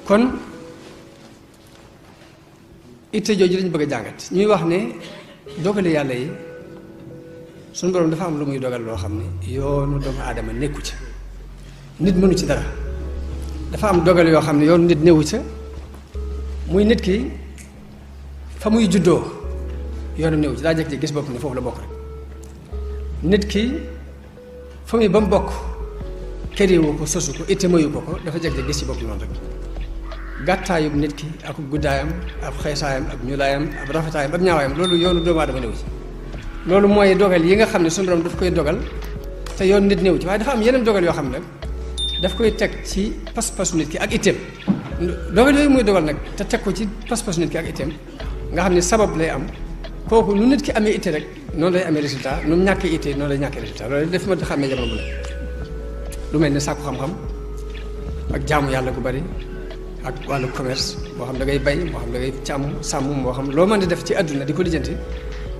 kon itte jooju lañ bëgg a jàngat ñuy wax ne dogale yàlla yi suñu borom dafa am lu muy dogal loo xam ne yoonu doomu aadama nekku ca nit mënu ci dara dafa am dogal yoo xam ne yoonu nit newu ca muy nit ki fa muy juddoo yoonu newu ci daa jekk gis bopp ne foofu la bokk rek nit ki fa muy ba mu bokk këriwu ko sosu ko itte mayu ko ko dafa jekk gis ci bopp noonu rek gàttaayub nit ki ak guddaayam ab xeesaayam ab ñuulaayam ab rafetaayam ab ñaawaayam loolu yoonu doomu aadama newu ci loolu mooy dogal yi nga xam ne suñu borom daf koy dogal te yoon nit néew ci waaye dafa am yeneen dogal yoo xam ne nag daf koy teg ci pas-pasu nit ki ak itteem dogal yooyu muy dogal nag te teg ko ci pas-pasu nit ki ak itteem nga xam ne sabab lay am kooku nu nit ki amee itte rek noonu lay amee résultat nu mu ñàkkee itte noonu lay ñàkkee résultat loolu daf ma xàmmee jamono bu ne lu mel ne sàkku xam-xam ak jaamu yàlla gu bari ak wàllu commerce moo xam da ngay bay moo xam da ngay sàmm moo xam loo mën di def ci àdduna di ko lijjanti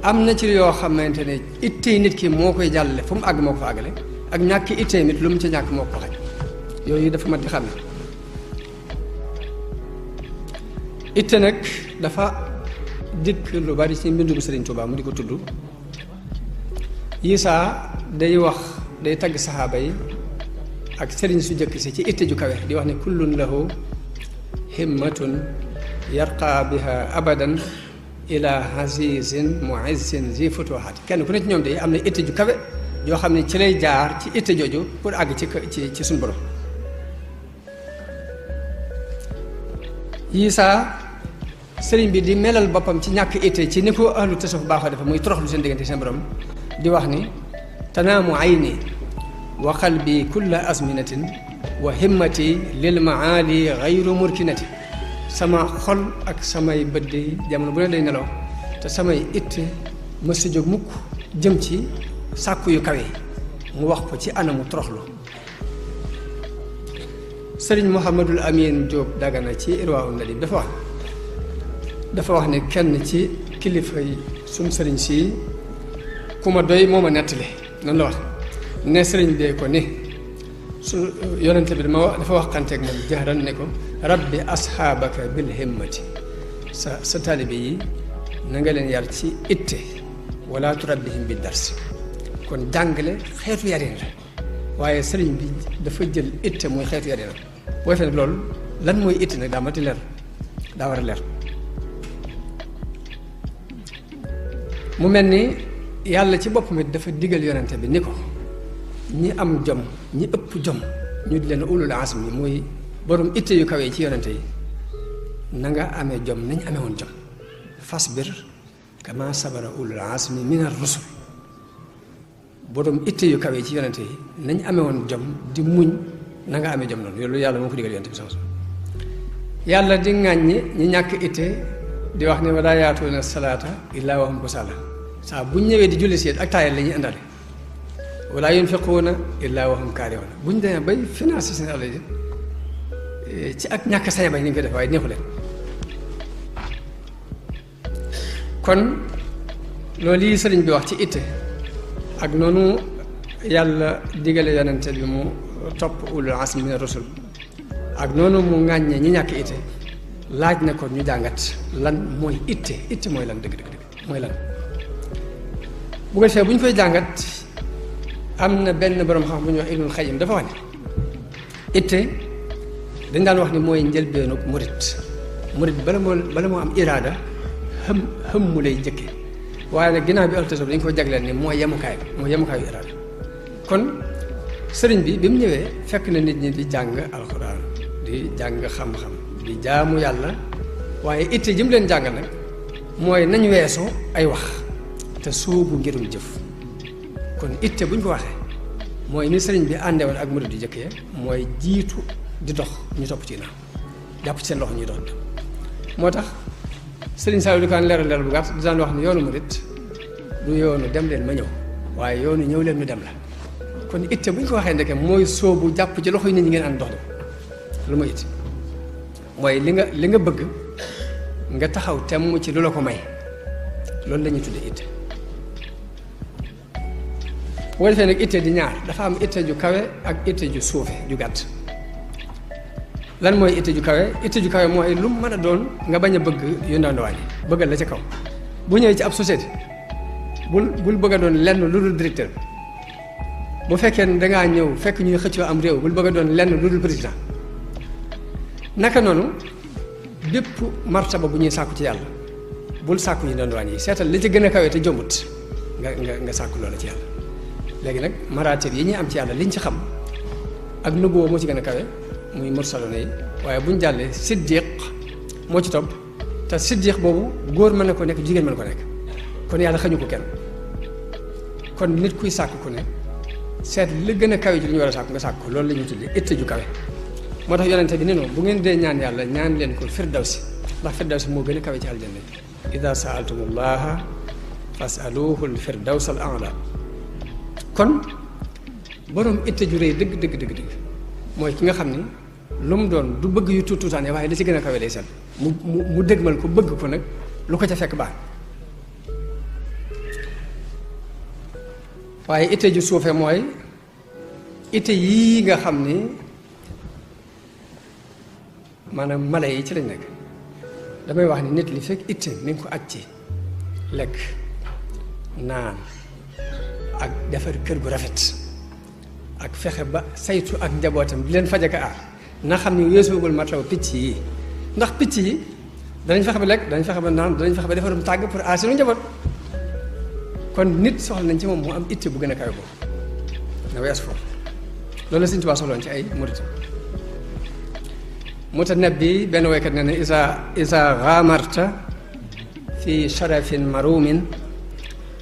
am na ci yoo xamante ne ittey nit ki moo koy jàllale fu mu àgg moo ko fa àggale ak ñàkk ittey nit lu mu ci ñàkk moo ko xaj yooyu dafa mat di xam ne itte nag dafa dikk lu bari ci mbindum Sëriñ Tuubaa mu di ko tudd Isaa day wax day tagg saxaaba yi ak sëriñ su jëkk si ci itte ju kawe di wax ne kullun lahu himmatun yarqa biha abadan ila azizin muizzin zi futuhat kenn ku ne ci ñoom de am na itte ju kawe yoo xam ne ci lay jaar ci itte jooju pour àgg ci suñu borom Isaa sëriñ bi di melal boppam ci ñàkk itte ci ni ko ahlu tasawuf baaxoo defe muy toroxlu seen diggante seen borom di wax ni tanaamu ayni wa qalbi kulla azminatin wa himmati lil maali gayru murkinati sama xol ak samay bët yi jamono bu ne day nelaw te samay itte mës a jóg mukk jëm ci sàkku yu kawe mu wax ko ci anamu toroxlu sëriñ Mouhamadul Amin Diop Dagana ci Irwaa'u Nadim dafa wax ne kenn ci kilifa yi suñ sëriñ si ku ma doy moo ma nettali noonu la wax ne sëriñ bee ko ni su yonente bi dafa wax xanteeg moom jahran ne ko rabbi asxaabaka bil himmati sa taalibe yi na nga leen yar ci itte wala turabbihim bi darsi kon jàngale xeetu yarin la waaye sëriñ bi dafa jël itte muy xeetu yarin la booy fe nag loolu lan mooy itte nag daa mati leer daa war a leer mu mel ni yàlla ci boppam it dafa digal yonente bi ni ko ñi am jom ñi ëpp jom ñu di leen ulul azmi muy borom itte yu kawe ci yonente yi na nga amee jom nañ amee woon jom fasbir kama sabara ulul azmi min ar-rusul borom itte yu kawe ci yonente yi nañ amee woon jom di muñ na nga amee jom noonu loolu yàlla moo ko digal yonente bi sama yàlla di ŋàññi ñi ñàkk itte di wax ne wala yaatuuna salaata illaa wa hum kusaala saa buñ ñëwee di julli seet ak taayal la ñuy àndale wala yunfiquuna illaa wa hum kaarihuun buñ demee bay financé seen àll yi ci ak ñàkk sañ bañ ni ko def waaye neexu leen kon loolu yi sëriñ bi wax ci itte ak noonu yàlla digale yonente bi mu topp ulul azmi mina rusul ak noonu mu ŋàññee ñi ñàkk itte laaj na ko ñu jàngat lan mooy itte mooy lan dëgg mooy lan bu ko defee bu ñu koy jàngat am na benn borom xam bu ñuy wax Ibnul Xayyim dafa wax ne itte dañ daan wax ni mooy njëlbeenu murit bala moo am iraada xëm mu lay jëkke waaye nag ginnaaw bi altasawuf dañ ko jagleel ni mooy yemukaayu iraada kon sëriñ bi mu ñëwee fekk na nit ñi di jàng alxuraan di jàng xam-xam di jaamu yàlla waaye itte ji mu leen jàngal nag mooy nañ weesu ay wax te sóobu ngirum jëf kon itte bu ñu ko waxee mooy ni sëriñ bi àndewoon ak murid di jëkkee mooy jiitu di dox ñu topp ci ginnaaw jàpp ci seen loxo ñuy dox moo tax sëriñ Saliou di ko leeral bu gàtt di daan wax ne yoonu murid du yoonu dem leen ma ñëw waaye yoonu ñëw leen ñu dem la kon itte bu ñu ko waxee ndeke mooy sóobu jàpp ci loxo yi nit ñi ngeen ànd dox dem lu mooy itte mooy li nga bëgg nga taxaw temm ci lu la ko may loolu la ñuy tuddee itte boo defee nag itte di ñaar dafa am itte ju kawe ak itte ju suufe ju gàtt lan mooy itte ju kawe? Itte ju kawe mooy lu mën a doon nga bañ a bëgg yu ndawaan yi bëggal la ca kaw. bu ñëwee ci ab société bul bëgg a doon lenn lu dul directeur bu fekkee ne dangaa ñëw fekk ñuy xëccoo am réew bul bëgg a doon lenn lu dul président. naka noonu bépp martaba bu ñuy sàkku ci yàlla bul sàkku yu ndawaan yi seetal li ci gën a kawe te jombut nga sàkku loola ci yàlla. léegi nag maraatib yi ñuy am ci yàlla liñ ci xam ak nubuwa moo ci gën a kawe muy mursaloona yi waaye buñ jàllee siddiq moo ci topp te siddiq boobu góor mën na ko nekk jigéen mën na ko nekk kon yàlla xañu ko kenn. kon nit kuy sàkk ku ne seet li gën a kawe ci li ñu war a sàkk nga sàkk ko loolu la ñuy tuddee itte ju kawe. moo tax yonente bi ne noonu bu ngeen dee ñaan yàlla ñaan leen ko firdawsi ndax firdawsi moo gën a kawe ci aljanna yi ida saaltumullaha fasaluhu l firdawsa al a'la. kon borom itte ju rëy dëgg dëgg dëgg dëgg mooy ki nga xam ni lu mu doon du bëgg yu tuutaane waaye li ci gën a kawe lay seet mu dëgmal ko bëgg ko nag lu ko ca fekk baax. waaye itte ju suufe mooy itte yii nga xam ni maanaam mala yi ci lañ nekk. damay wax ni nit li fekk itte mi ngi ko aj ci lekk naan ak defar kër gu rafet ak fexe ba saytu ak njabootam di leen faj ak aar na xam ni weesuwagul matlaw picc yi ndax picc yi danañ fexe ba lekk danañ fexe ba naan danañ fexe ba defarum tàgg pour aar seenu njaboot. kon nit soxla nañ ci moom mu am itte bu gën a kawe boobu na wees foofu loolu la Sëñ Tuubaa soxloon ci ay murit. Mutanabbi benn woykat ne ne isa gaamarta fi sharafin marumin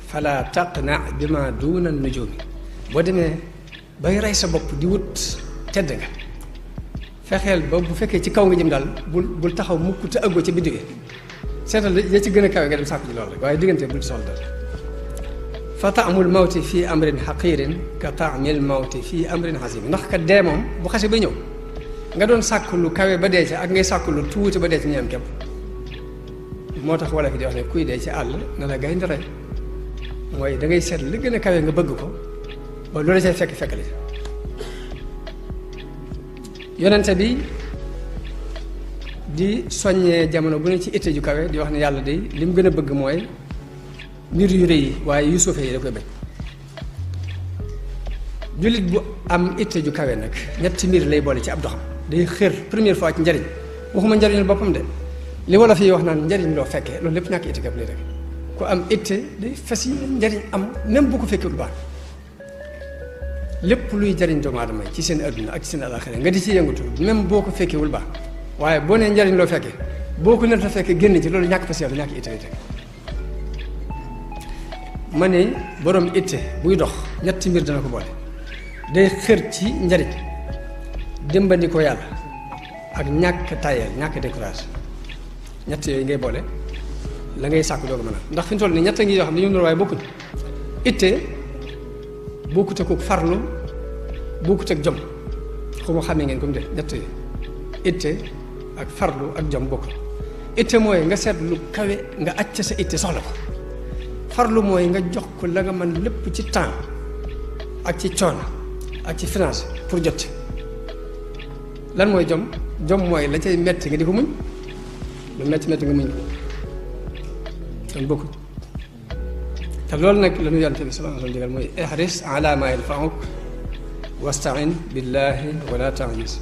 fala taqna bima duna nujumi. boo demee bay rey sa bopp di wut tedd nga fexeel ba bu fekkee ci kaw nga jëm daal bul taxaw mukk te ëggoo ci biddiw yi seetal ya ci gën a kawe nga dem sàkku ci loolu rek waaye diggante bul ci soxla dara. fa taamul mawti fii amrin xaqirin ka taamil mawti fii amrin xasim. ndax kat dee moom bu xase ba ñëw nga doon sàkk lu kawe ba dee ci ak ngay sàkk lu tuuti ba dee ci ñeem képp. moo tax wala fi di wax ne kuy dee ci àll na la gaynde rey mooy da ngay seet li gën a kawe nga bëgg ko ba loolu say fekk la yonente bi di soññee jamono bu ne ci itte ju kawe di wax ne yàlla de li mu gën a bëgg mooy mbir yu rëy yi waaye yu suufee yi da koy bañ. jullit bu am itte ju kawe nag ñetti mbir lay boole ci ab doxam day xër première fois ci njariñ waxuma njariñul boppam de li wala fi wax naan njariñ loo fekkee loolu lépp ñàkk itte gab lay rek ku am itte day fas yi njariñ am même bu ko fekkee bu baax lépp luy jariñ doomu aadama yi ci seen adduna ak ci seen alaxira nga di ci yëngatu même boo ko fekkewul baax waaye boo nee njariñ loo fekkee boo ko nar a fekkee génn ci loolu ñàkk fas yàlla ñàkk itte lay teg. ma ne borom itte buy dox ñetti mbir dana ko boole day xër ci njariñ dimbali ko yàlla ak ñàkk tayel ñàkk décourage ñett yooyu ngay boole la ngay sàkku doo ko mën a ndax fi ñu toll nii ñett ngi yoo xam ne ñu nur waaye bokkuñ itte bokkut ak farlu bokkut ak jom xaw ma xamee ngeen comme de ñett yi itte ak farlu ak jom bokkul. itte mooy nga seet lu kawe nga acc sa itte soxla ko farlu mooy nga jox ko la nga mën lépp ci temps ak ci coono ak ci finance pour jot lan mooy jom mooy la cay metti nga di ko muñ lu metti nga muñ ko kon bokkul. te loolu nag la ñu yonent bi sallallahu alayhi wa sallam digal mooy ihris ala ma yanfa'uk wasta'in billahi wala ta'jis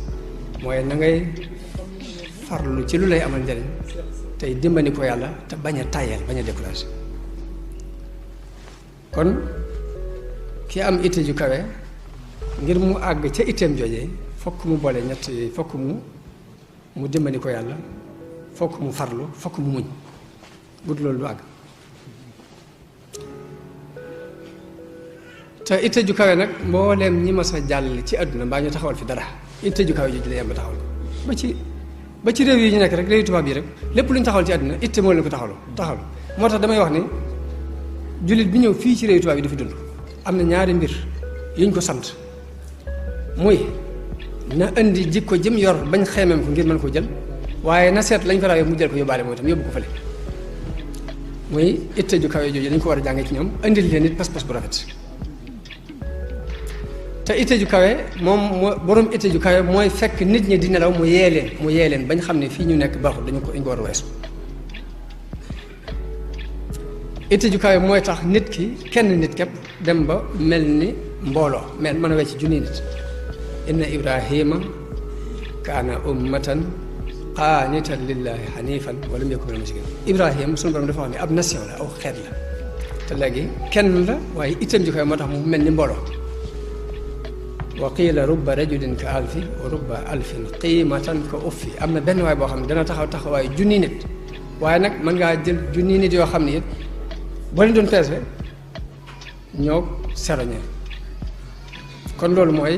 mooy na ngay farlu ci lu lay amal njariñ tey dimbali ko yàlla te bañ a tayal bañ a découragé. kon ki am itte ju kawe ngir mu àgg ca itteem joojee fokk mu boole ñett yooyu fokk mu dimbali ko yàlla fokk mu farlu fokk mu muñ but loolu du àgg. te itte ju kawe nag mbooleem ñi ma sa jàll ci àdduna mbaa ñu taxawal fi dara itte ju kawe jooju la yem ba taxawal ko ba ci réew yi ñu nekk rek réew tubaab yi rek lépp lu ñu taxawal ci àdduna itte moo leen ko taxawal moo tax damay wax ni jullit bi ñëw fii ci réew tubaab yi dafa dund am na ñaari mbir yuñ ko sant muy na indi jikko jëm yor bañ xeemeem ko ngir mën koo jël waaye na seet lañ ko rawee mu jël ko yóbbaale mooy tam yóbbu ko fële muy itte ju kawe jooju dañ ko war a jàngee ci ñoom indil leen nit pas-pas bu rafet. te itte ju kawe moom borom itte ju kawe mooy fekk nit ñi di nelaw mu yee leen bañ xam ne fii ñu nekk baaxul dañu ko war a weesu. itte ju kawe mooy tax nit ki kenn nit képp dem ba mel ni mbooloo mën a wecc junni nit. inna ibrahima kaana ummatan qaanitan lillahi hanifan wa lam yakun minal mushrikin. Ibrahima sunu borom dafa wax ne ab nation la aw xeet la te léegi kenn la waaye itam ju kawe moo tax mu mel ni mbooloo. wa qiila rubba rajulin ka alfi wa rubba alfin qiimatan ka uffi. am na benn waay boo xam ne dana taxawaayu junni nit waaye nag mën ngaa jël junni nit yoo xam ne it boo leen doon peese ñoo seroñe. kon loolu mooy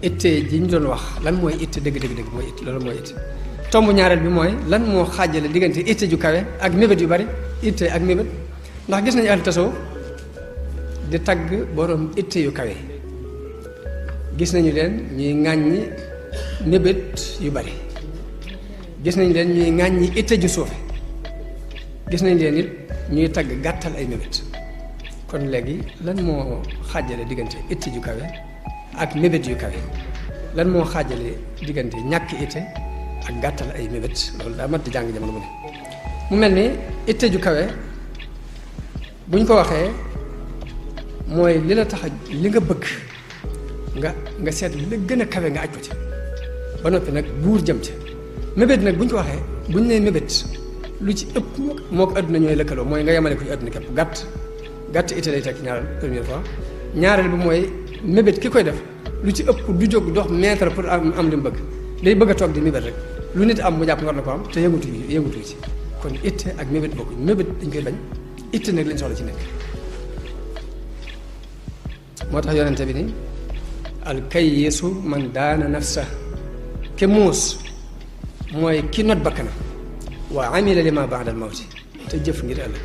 itte ji ñu doon wax lan mooy itte dëgg mooy itte loolu mooy itte. tomb ñaareel bi mooy lan moo xaajale diggante itte ju kawe ak mébét yu bari itte ak mébét ndax gis nañu ahlu tasawuf di tagg borom itte yu kawe gis nañu leen ñuy ŋàññi mébét yu bari gis nañu leen ñuy ŋàññi itte ju suufe gis nañu leen it ñuy tagg gàttal ay mébét. kon léegi lan moo xaajale diggante itte ju kawe ak mébét yu kawe lan moo xaajale diggante ñàkk itte ak gàttal ay mébét loolu daa mat di jàng jamono bu ne. mu mel ni itte ju kawe buñ ko waxee mooy li la tax a li nga bëgg nga seet li la gën a kawe nga aj ko ci ba noppi nag buur jëm ci. mébét nag buñ ko waxee buñ nee mébét lu ci ëpp moo ko adduna ñooy lëkkaloo mooy nga yemale ko ci adduna képp gàtt itte lay tekki ñaareel première fois. ñaareel bi mooy mébét ki koy def lu ci ëpp du jóg dox mètre pour am li mu bëgg day bëgg a toog di mébét rek lu nit am mu jàpp nga na ko am te yëngutu ci. kon itte ak mébét bokkuñ mébét dañ koy bañ itte nag lañ soxla ci nekk. moo tax yonente bi ni al kayyisu man daana nafsa ke muus mooy ki not bakkanam wa amila lima ba'da al mawti te jëf ngir ëllëg.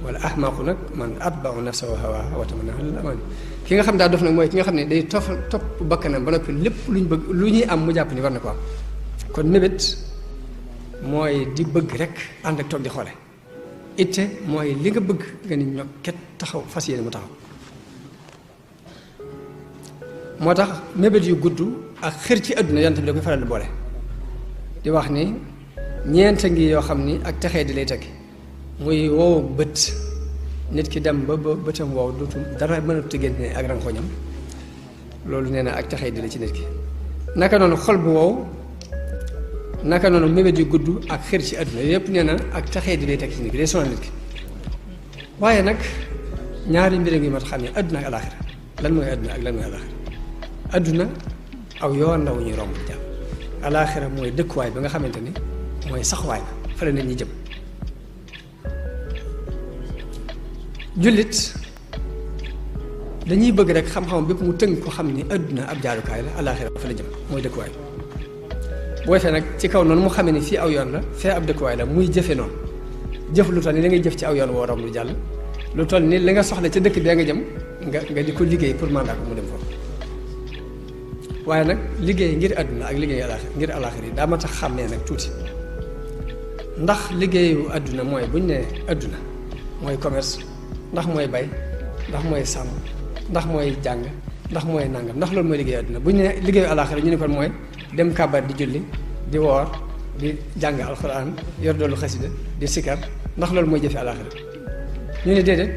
wala ahmaqu nag man atba'u nafsa wa hawaha wa tamanna alal amani. ki nga xam daa dof nag mooy ki nga xam ne day topp bakkanam ba noppi lépp luñ bëgg lu ñuy am mu jàpp ni war na ko am. kon mébét mooy di bëgg rek ànd ak toog di xoole. itte mooy li nga bëgg nga ni ñokket taxaw fas yéene mu taxaw. moo tax mébét yu gudd ak xër ci àdduna yonent bi da koy faral di boole di wax ni ñeenta ngi yoo xam ni ak texee di lay tekki muy wow bët nit ki dem ba bëtam wow dootul dara mënatu te génne ak rankoñam loolu nee na ak texee di la ci nit ki. naka noonu xol bu wow naka noonu mébét yu gudd ak xër ci àdduna yépp nee na ak texee di lay tekki ci nit ki day sonal nit ki. waaye nag ñaari mbir ngi mat xam ne àdduna ak alaaxira lan mooy àdduna ak lan mooy alaaxira. àdduna aw yoon la wu ñuy romb di jàmm. alaaxira mooy dëkkuwaay ba nga xamante ni mooy saxuwaay ba fa la nit ñi jëm. jullit dañuy bëgg rek xam-xam bépp mu tënk ko xam ni àdduna ab jaarukaay la alaaxira fa la jëm mooy dëkkuwaay. boo fee nag ci kaw noonu mu xamee ni fii aw yoon la fee ab dëkkuwaay la muy jëfe noonu jëf lu toll ni la ngay jëf ci aw yoon woo romb lu jàll lu toll ni li nga soxla ca dëkk bee nga jëm nga di ko liggéey pour mandat ko mu dem foofu. waaye nag liggéey ngir àdduna ak liggéey alaaxira ngir alaaxira yi daa ma tax xàmmee nag tuuti ndax liggéeyu àdduna mooy buñ ne àdduna mooy commerce ndax mooy bay ndax mooy sàmm ndax mooy jàng ndax mooy nangam ndax loolu mooy liggéeyu àdduna buñ ne liggéeyu alaaxira ñu ne kon mooy dem kàbbar di julli di woor di jàng alxuraan yor doolu xasida di sikar ndax loolu mooy jëfi alaaxira ñu ne déedéet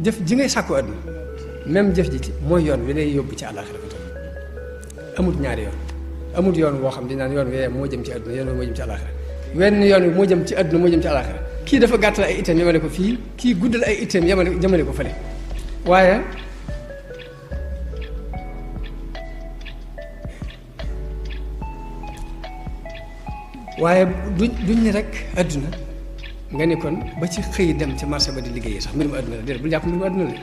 jëf ji ngay sàkku àdduna même jëf ji ci mooy yoon wi lay yóbbu ci alaaxira amut ñaari yoon amut yoon woo xam di naan yoon wi moo jëm ci àdduna yoon wi moo jëm ci alaaxira wenn yoon wi moo jëm ci àdduna moo jëm ci alaaxira kii dafa gàttal ay itteem yemale ko fii kii guddal ay itteem jëmale ko fële waaye duñ ni rek àdduna nga ni kon ba ci xëy dem ci marché ba di liggéeyee sax mbirum àdduna la déedéet bul jàpp mbirum àdduna la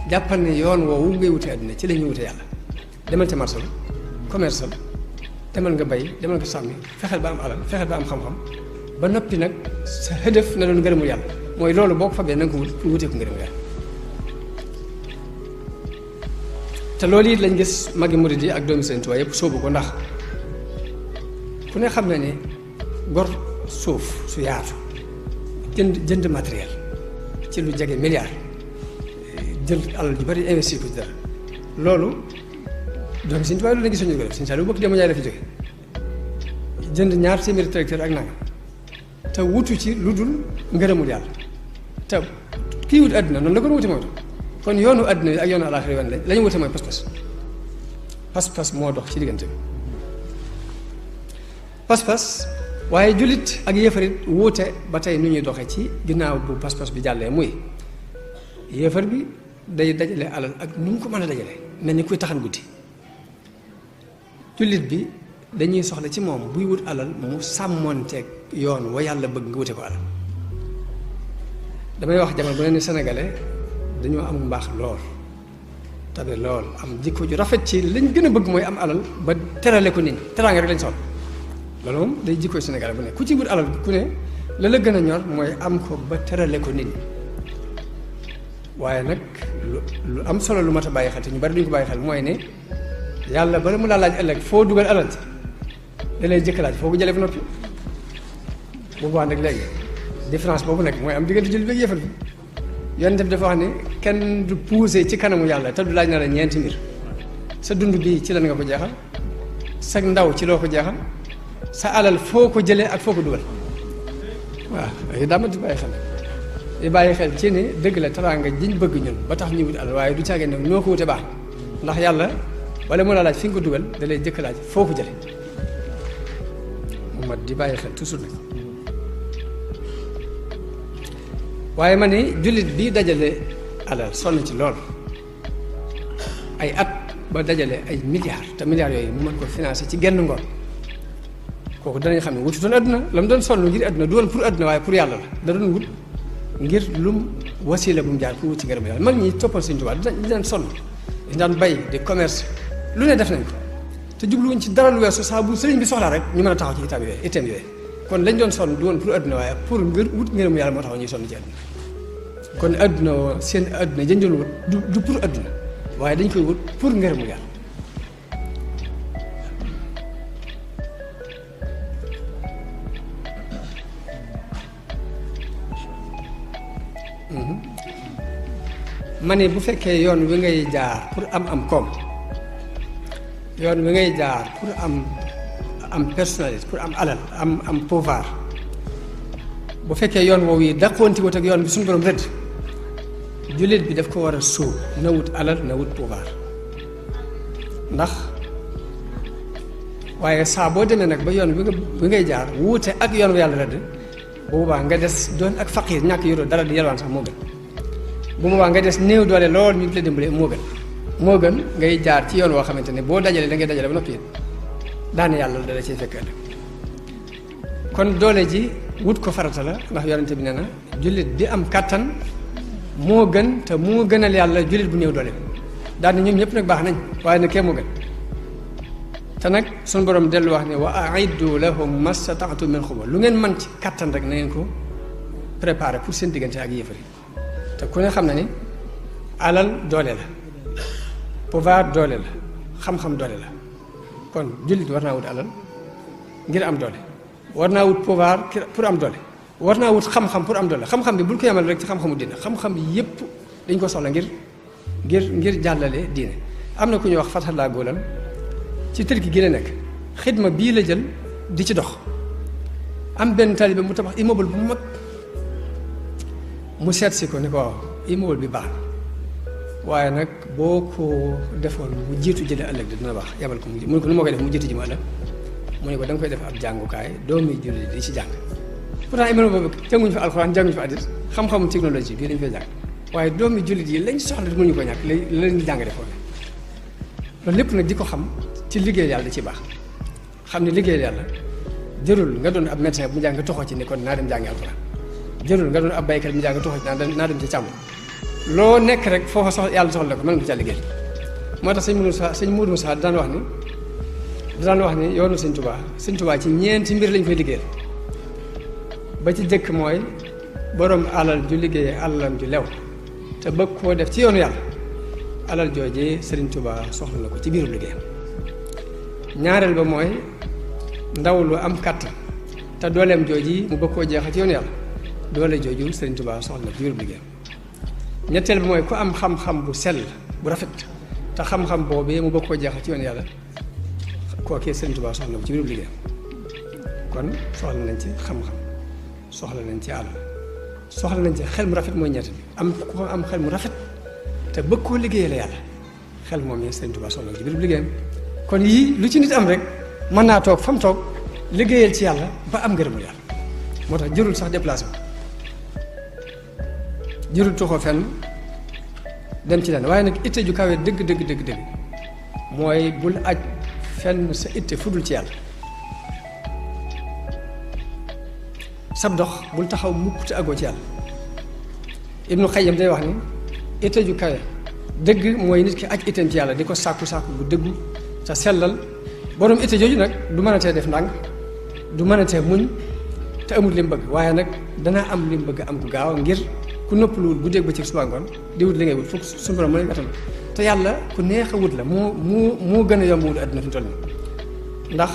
jàppal ne yoon woowu ngay wute àdduna ci la ñuy wute yàlla demal ca marché ba commercial demal nga bay demal nga sàmmi fexeel ba am alal fexeel ba am xam-xam ba noppi nag sa hëdëf na doon ngërëmul yàlla mooy loolu boo ko fabee na nga ko wutee ko ngërëmul yàlla. te loolu it lañ gis magi murid yi ak doomi Sëriñ Tuubaa yëpp sóobu ko ndax ku ne xam na ne gor suuf su yaatu jënd matériel ci lu jege milliard jël alal ju bari investir ko ci dara loolu donc Sëñ Tuubaa loolu la gisuñu ko def Sëñ Saaliw bokk dama jaay la fi jóge jënd ñaar téeméeri tracteur ak nangam te wutu ci lu dul ngërëmul yàlla te kii wut àdduna noonu la ko wuti mooy kon yoonu àdduna yi ak yoonu àllaaxira yoon la ñu wute mooy pas-pas moo dox ci diggante bi pas-pas waaye jullit ak yéefarit wuute ba tey nu ñuy doxee ci ginnaaw bu pas-pas bi jàllee muy yéefar bi day dajale alal ak nu mu ko mën a dajale mel ni kuy taxan guddi jullit bi dañuy soxla ci moom buy wut alal mu sàmmoonteeg yoon wa yàlla bëgg nga wute ko alal damay wax jamono bu ne ni sénégalais dañoo am mbaax lool tabe lool am jikko ju rafet ci lañ gën a bëgg mooy am alal ba terale ko nit ñi teraanga rek lañ soxla loolu moom day jikkoy sénégalais bu ne ku ci wut alal ku ne la la gën a ñor mooy am ko ba terale ko nit ñi waaye nag lu am solo lu mat a bàyyi xel te ñu bari duñ ko bàyyi xel mooy ne yàlla bala mu laa laaj ëllëg foo dugal alal ci da lay jëkk laaj foo ko jëlee ba noppi bu boobaa nag léegi différence boobu nag mooy am diggante jullit bi ak yéefar bi yonent bi dafa wax ne kenn du poussé ci kanamu yàlla te du laaj na la ñeenti mbir sa dund bii ci lan nga ko jeexal sa ndaw ci loo ko jeexal sa alal foo ko jëlee ak foo ko dugal waaw yooyu daa mat di bàyyi xel di bàyyi xel ci ne dëgg la teraanga jiñ bëgg ñun ba tax ñu wut alal waaye du caagee nag ñoo ko wute baax ndax yàlla wala mu la laaj fi nga ko dugal da lay jëkk laaj foo ko jëlee mu mat di bàyyi xel toujours nag waaye ma ne jullit bi dajale alal sonn ci lool ay at ba dajale ay milliards te milliards yooyu mu mën ko financer ci genn ngoon kooku danañ xam ne wutu doon adduna la mu doon sonn ngir adduna du woon pour adduna waaye pour yàlla la da doon wut ngir lum wasiila bu mu jaar pour wut ci ngërëm yàlla mag ñi toppal Sëñ Tuubaa di daan sonn di daan bay di commerce lu ne def nañ ko te jubluwuñ ci dara lu weesu saa bu sëriñ bi soxlaa rek ñu mën a taxaw ci itam yooyu kon lañ doon sonn du woon pour adduna waaye pour ngir wut ngërëm yàlla moo tax ñuy sonn ci adduna kon adduna seen adduna jëndoon wut du pour adduna waaye dañ koy wut pour ngërëmu yàlla ma ne bu fekkee yoon wi ngay jaar pour am koom yoon wi ngay jaar pour am personnalité pour am alal am pouvoir bu fekkee yoon woowu yi daqoonti wut ak yoon bi suñu borom rëdd jullit bi daf ko war a sóob na wut alal na wut pouvoir ndax waaye saa boo demee nag ba yoon wi ngay jaar wuute ak yoon wi yàlla rëdd bu boobaa nga des doon ak faqiir ñàkk yoroo dara di yalwaan sax moo gën bu boobaa nga des néew doole lool ñu di la dimbale moo gën ngay jaar ci yoon woo xamante ne boo dajalee da ngay dajale ba noppi daane yàlla dala ciy fekk ëllëg kon doole ji wut ko farata la ndax yonente bi nee na jullit bi am kàttan moo gën te moo gënal yàlla jullit bu néew doole daal ne ñoom ñëpp nag baax nañ waaye nag kee moo gën te nag suñu borom dellu wax ne wa aiddu lahum mastata'tu min quwwa lu ngeen mën ci kàttan rek na ngeen ko préparer pour seen diggante ak yéefar yi te ku ne xam na ni alal doole la pouvoir doole la xam-xam doole la kon jullit war naa wut alal ngir am doole war naa wut pouvoir pour am doole war naa wut xam-xam pour am doole xam-xam bi bul ko yamal rek ci xam-xamu diine xam-xam bi yépp dañ ko soxla ngir jàllale diine am na ku ñuy wax Fathalaa Góolal ci Turki gi la nekk xidma bii la jël di ci dox am benn taalibe mu tabax immeuble bu mag mu seet si ko ni ko waaw immeuble bi baax waaye nag boo ko defoon mu jiitu jële ëllëg dina baax yabal ko mu ne ko nu ma koy def mu jiitu ji ma ëllëg mu ne ko da nga koy def ab jàngukaay doomi jullit di ci jàng pourtant immeuble boobu jànguñu fa alxuraan jànguñu fa hadiis xam-xamu technologie bii dañu fay jàng waaye doomi jullit yi lañ soxla mënuñu ko ñàkk la leen jàng defoon loolu lépp nag di ko xam ci liggéey yàlla da ci baax xam ne liggéey yàlla jërul nga doon ab médecin bu jàng nga toxoo ci ne kon naa dem jàngi alxuraan jërul nga doon ab baykat mu jàng nga toxoo ci naa dem ci càmm loo nekk rek foofa soxla yàlla soxla ko mën nga ko ca liggéey moo tax sëñ Mourou Moussa daan wax ni yoonu sëñ Tuubaa ci ñeenti mbir lañ koy liggéeyal ba ci jëkk mooy borom alal ju liggéeyee alalam ju lew te bëgg koo def ci yoonu yàlla alal joojee Sëriñ Tuubaa soxla na ko ci biiru liggéeyam ñaareel ba mooy ndaw lu am kàttan te dooleem jooji mu bëgg koo jeexal ci yoonu yàlla doole jooju Sëriñ Tuubaa soxla na ci biiru liggéeyam ñetteel bi mooy ku am xam-xam bu sell bu rafet te xam-xam boobee mu bëgg koo jeexal ci yoon yàlla kookee Sëriñ Tuubaa soxla ko ci biir liggéeyam kon soxla nañ ci xam-xam soxla nañ ci àll soxla nañ ci xel mu rafet mooy ñett bi am ku am xel mu rafet te bëgg koo liggéeyal yàlla xel moom yi Sëriñ Tuubaa soxla ko ci biir liggéeyam kon yii lu ci nit am rek mën naa toog fa mu toog liggéeyal ci yàlla ba am ngërëmul yàlla moo tax jërul sax déplacement jërul tuxoo fenn dem ci leen waaye nag itte ju kawe dëgg dëgg dëgg dëgg mooy bul aj fenn sa itte fudul ci yàlla sab dox bul taxaw mukk te àggoo ci yàlla Ibnu Xayyam day wax ni itte ju kawe dëgg mooy nit ki aj itteem ci yàlla di ko sàkku bu dëggu te sellal borom itte jooju nag du mën a tee def ndànk du mën a tee muñ te amul li mu bëgg waaye nag danaa am li mu bëgg am ku gaaw ngir ku noppaluwul bu dégg ba ci suba ngoon di wut li ngay wut fukk suñu borom mën a gàttal te yàlla ku neex a wut la moo gën a yomb wut àdduna fi mu toll nii ndax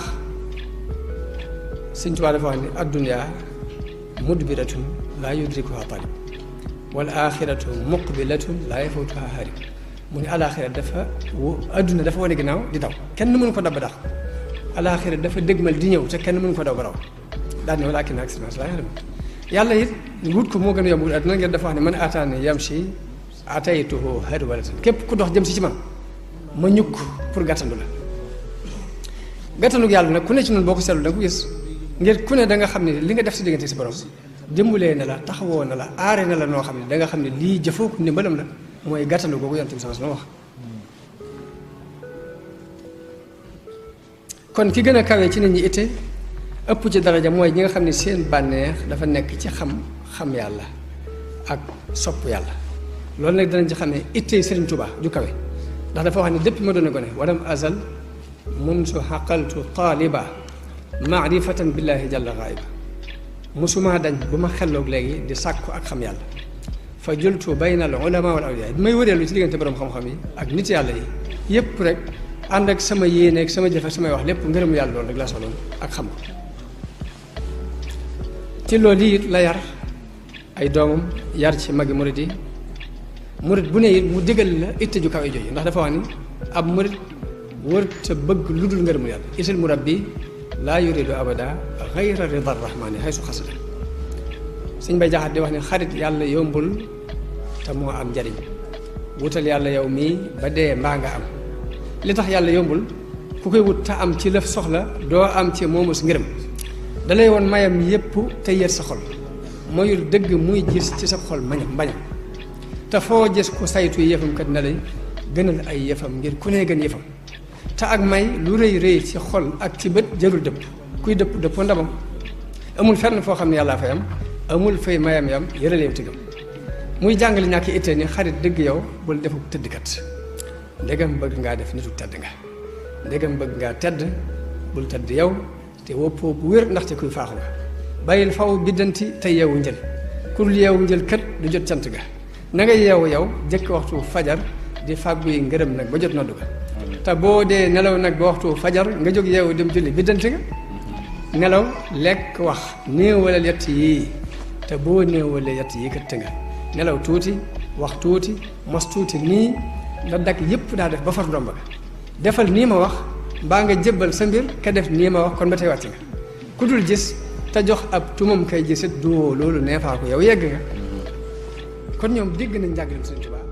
Sëñ Tuubaa dafa wax ni addunya mudbiratun laa yudrikuha talib wal axiratu muqbilatun laa yafutuha harib mu ne alaxira dafa adduna dafa wane ginnaaw di daw kenn mënu ko dab ba dax alaxira dafa dëgmal di ñëw te kenn mënu ko daw ba raw daal ne walaakinna aksara naas laa ya'lamuun yàlla it wut ko moo gën a yomb wut adduna ngeen dafa wax ne man ataani yamshi ataytuhu harwalatan képp ku dox jëm si ci man ma ñukk pour gàttandu la gàttandu yàlla nag ku ne ci noonu boo ko seetlu da nga ko gis ngir ku ne da nga xam ne li nga def si diggante si borom dimbalee na la taxawoo na la aare na la noo xam ne da nga xam ne lii jëfoo ko ndimbalam la mooy gàttandu googu yonent bi sama wax kon ki gën a kawe ci nit ñi itte ëpp ci daraja mooy ñi nga xam ne seen bànneex dafa nekk ci xam yàlla ak sopp yàlla loolu nag danañ ci xam ne itte Sëriñ Tuubaa ju kawe ndax dafa wax ne depuis ma doon gone walam azal munsu xaqaltu taaliba maarifatan billahi jalla gaayba musuma dañ bu ma xelloog léegi di sàkku ak xam yàlla fa jultu bayna al ulama wal awliya bi may wëreelu ci diggante borom xam-xam yi ak nit yàlla yi yépp rek ànd ak sama yéene ak sama jëf ak samay wax lépp ngërëm yàlla loolu rek laa soxla ak xam ko ci loolu it la yar ay doomam yar ci magi murid yi murid bu ne it mu digal la itte ju kawe jooju ndax dafa wax ni ab murid wër te bëgg lu dul ngërëmu yàlla isil murabbi laa yuridu abada xayra rida rahmani xay su xasada Sëñ Bay Jaxate di wax ne xarit yàlla yombul te moo am njariñ wutal yàlla yow mii ba dee mbaa nga am li tax yàlla yombul ku koy wut te am ci lëf soxla doo am ci moomus ngërëm dalay woon mayam yépp te yër sa xol mayul dëgg muy gis ci sa xol mbañam te foo gis ku saytu yëfam kat na lay gënal ay yëfam ngir ku ne gën yëfam te ak may lu rëy rëy ci xol ak ci bët jarul dëpp kuy dëppoo ndamam amul fenn foo xam ne yàllaa fay am amul fay mayam yam yëraleew tigam muy jàngale ñàkk ittee ni xarit dëgg yow bul defu tëddkat ndegam bëgg ngaa def nitu tedd nga ndegam bëgg ngaa tedd bul tedd yow te woppoo bu wér ndaxte kuy faaxu nga bàyyil faw biddanti te yeewu njël ku dul yeewu njël kët du jot cant ga na nga yeewu yow jëkk waxtu fajar di fàgguy ngërëm nag ba jot noddu ga te boo dee nelaw nag ba waxtu fajar nga jóg yeewu dem julli biddanti nga nelaw lekk wax néewalal yett yii te boo néewalee yett yii kat nga nelaw tuuti wax tuuti mos tuuti nii la dakk yépp daa def ba far ndomba ga defal nii ma wax mbaa nga jébbal sa mbir ka def nii ma wax kon ba tey wàcc nga ku dul gis te jox ab tumam kay gisit duwoo loolu neefaa ko yow yegg nga kon ñoom dégg nañ njàngaleem Sëriñ Tuubaa